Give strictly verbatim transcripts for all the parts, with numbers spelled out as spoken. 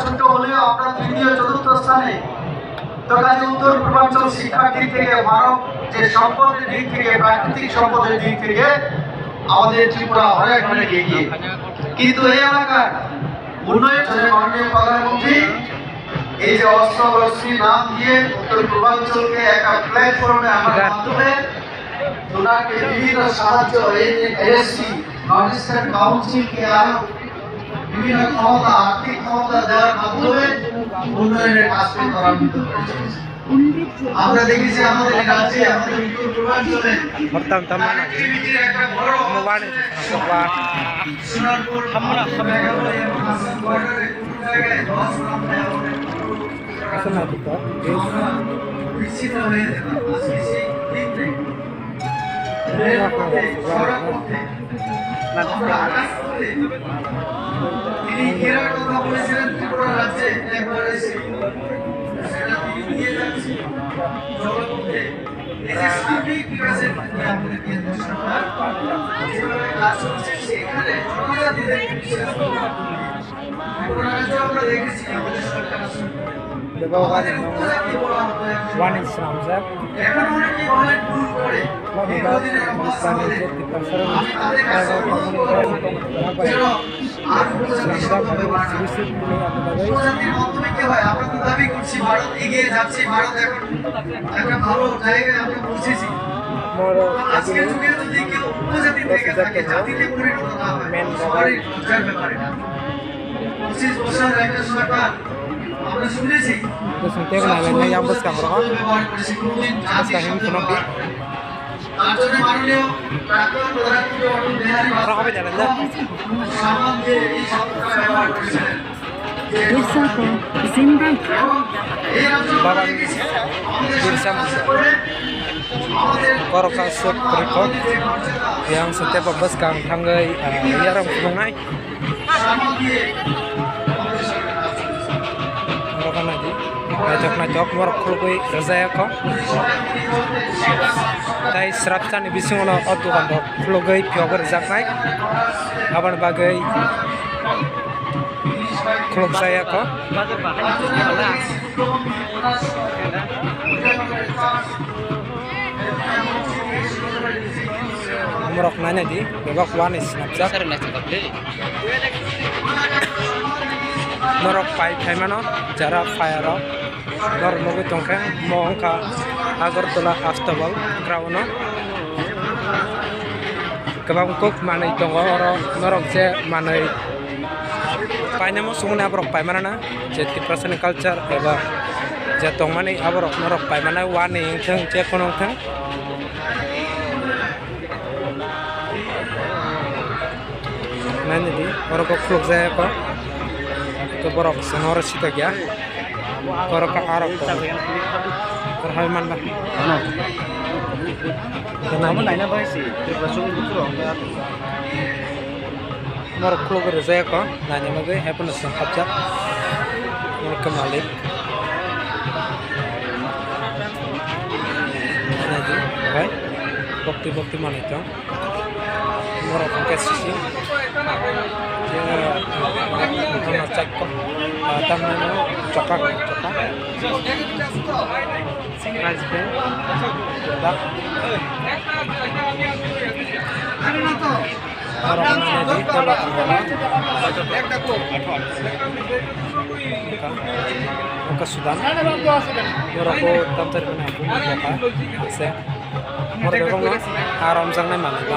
ছোট হলেও আমরা তৃতীয়, চতুর্থ স্থানে। তো কাজে উত্তর পূর্বাঞ্চল শিক্ষার দিক থেকে, মানব যে সম্পদের দিক থেকে, প্রাকৃতিক সম্পদের দিক থেকে আমাদের ত্রিপুরা অনেক অনেক এগিয়ে। কিন্তু এই এলাকার উন্নয়ন, মাননীয় প্রধানমন্ত্রী এই যে অস্ত্র রশ্মি নাম দিয়ে উত্তর পূর্বাঞ্চলকে একটা প্ল্যাটফর্মে আনার মাধ্যমে ওনাকে বিভিন্ন সাহায্য, এনএসসি, নর্থ ইস্টার্ন কাউন্সিলকে আরো বিভিন্ন ক্ষমতা, আর্থিক ক্ষমতা দেওয়ার মাধ্যমে উন্নয়নের কাজকে ত্বরান্বিত করেছে। আমরা দেখেছি আমাদের এই রাজ্যে, আমাদের উত্তর পূর্বাঞ্চলে Hortam tamna nai. কানেক্টিভিটির একটা বড় Omo wani sokwa. সোনারপুর, মেঘালয় এবং আসাম বর্ডারে কোনো জায়গায় লস না হয় আমাদের কোনো Asa na to. বিকশিত হয়ে যাবে। আজকে সেই দিন নেই। রেলপথে, সড়কপথে, আমরা আকাশপথে। তিনি এর কথা বলেছিলেন ত্রিপুরা রাজ্যে একবার এসে। সেটা তিনি দিয়ে যাচ্ছেন। জলপথে। এই যে সার্বিক বিকাশের ক্ষেত্রে আমাদের কেন্দ্র সরকার যেভাবে কাজ করছে, সেখানে জনজাতিদের বিশেষ ভূমিকা। ত্রিপুরা রাজ্যে আমরা দেখেছি আমাদের সরকার আসলে Bebak wani no, wani swnamjak. Wani ba swnamjak je Tiprasa rok ni tribal community rok swnamjak, abo swiwi swiwi tini abo bagwi. Moro agini dosijak tongo, main bagwi. Bwswng tei nailainai yang bwskango. Bwskang him khunok di. Oro habai nailainai. Baba Birsa Munda. Borok aswk kwrwi kok. Yang sete bo bwskang thangwi, ah, yarang phunuknai. Oro gana di. Naithok naithok norok khulugwi rwjak kho. Tai srapsani bisingo no o dogan rok khulugwi phiyogwi rwjaknai. Aboni bagwi khulukjaya kho. Omorok naina di, bebak wani swnamjak. Norok pai phaimano, jara phai aro. Norok nugwi tongkha, mo wngkha Agartala Astabal ground o. Kwbang kok manwi tongo oro, norok je manwi painani muchungmani aborok paimana na, je Tiprasani culture eba je tongmani aborok norok paimana, wani wngthang, je kono wngthang. Naini di, oro kok khuluk jaya ko, to borok songno oro sita gya. Oro ka arok tongo. Oro hai manba. Ano. Amo naina bai si, Tripura song butro. Norok khulugwi rwjak kho, naina bagwi, haiphano chwng hapjak. Norok khe malik. Naina di, bai. Bokti bokti manwi tong. Borok hwnkhe sisi. Je, ah, chakko. Ah, tamni no chokak, chokak. Rice bag. Dak. Borok hwnmani di tela tongmani. Wngkha, wngkha Sudan. Borok o tamchari mani ang bumung jaka. Ase. Borok bebak no aro omjaknai manwi ba.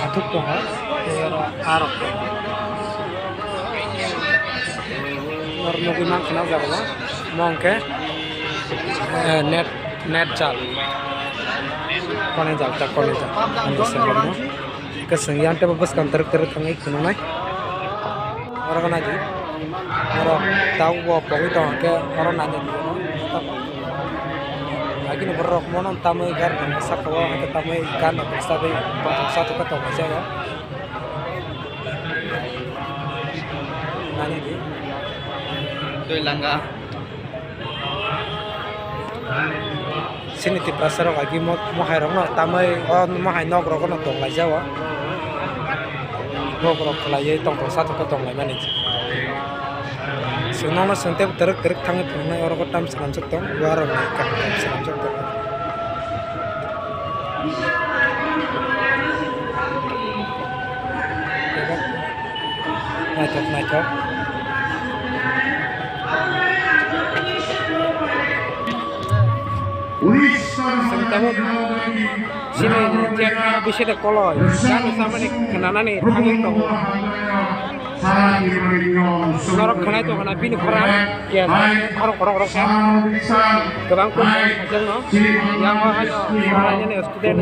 Athuk tongo, tei oro arok tongo. Norok nugwi mankha na o jaga o. Mo hwnkhe, eh, net, net jal. Kone jal, ta kone jal. Ani se borokno. Kwchwng yang teibo bwskang twrwk twrwk thangwi khwnanai. Oro nai di. Oro tabuk bo pogwi tongo khe oro nai di. Agini borok mono tamwi gari rok saka o hwnkhe tamwi gari rok sagwi tongthok sathok khe tonglaijak. Nai di. Twi langa. Chini Tiprasa rok agi mo-, mohai rok no tamai o mohai nok rok no tong lai jao. Nok rok khlaiwi tong tong satok tong lai mani. Chwng nono chwng tei twrwk twrwk thangwi phunuknai oro tam swnamjak tong, uarok ni kaham kaham swnamjak tong. Naithok naithok. Chwng tabuk chini je bisede koloi gana samani khwnanani thangwi tongo. Norok khwnai tongkha na bini khorang, yes, khorang khorang khorang kha. Kwbang kok khajak no. Yang o hai no khwnai nani student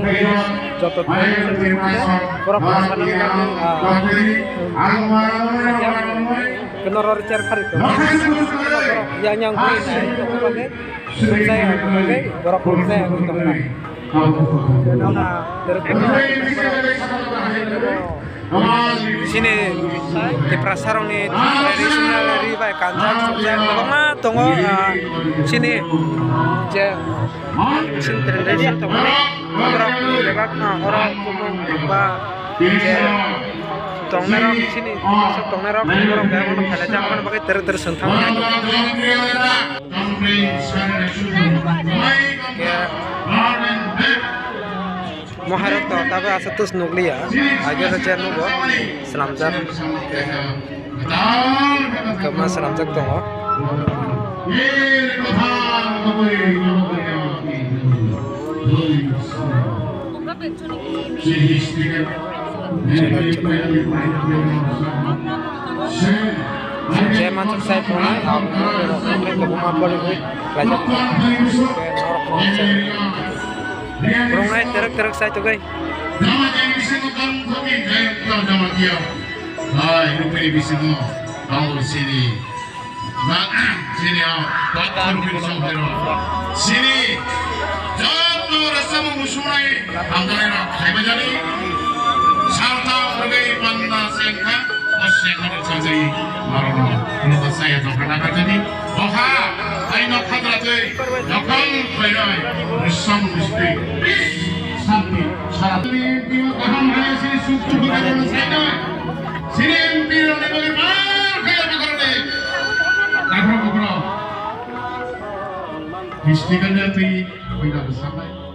joto borok khasa nang nang, ah, keno ror chair khari to. Yang yang bui nai to ko de. Sumsai ang ko de, borok sumsai ang ko tongkha. Nona, Chini Tiprasarokni traditional ri bai kanjak chumjak kwbangma tongo, ah, chini je chini tradition tongmani borok bebak, ah, oro kubun ba je tongnairok chini tongnai rok borok bebak no phalajak aboni bagwi tere tere swng thang. Mohairok to tabuk asa tus nukliya, agesa chair nugo swnamjak. Kwbangma swnamjak tongo. Chwla, chwla. Je machuk sai phunuknai, ang phunuknai, ang phunuknai, kwbangma poriwi khlaijak. Norok phunuknai, terek terek sai tongwi. Jamatia bisingo tongthokni kayokno Jamatia. Hai, rupini bisingo tongthokni sini. Na, sini, ah, Doctor Wilson Hero. Sini, joto rasa musunai, angkara, hai bajani. Salta, pergi, panda, sengka, oh, sengka, sajai, marono. Nuka saya, joto, kata, kata, ni. Oha, ai nok khatra tei, nokang khlainai, rwsong rwsri, peace, santi, sara. Sini M P o kaham rwya, sini suk suk rwya, sini M P rokni bagwi bar khe abo khoroknwi. Naithok bukhurok. History kan jati, buina bwsaknai.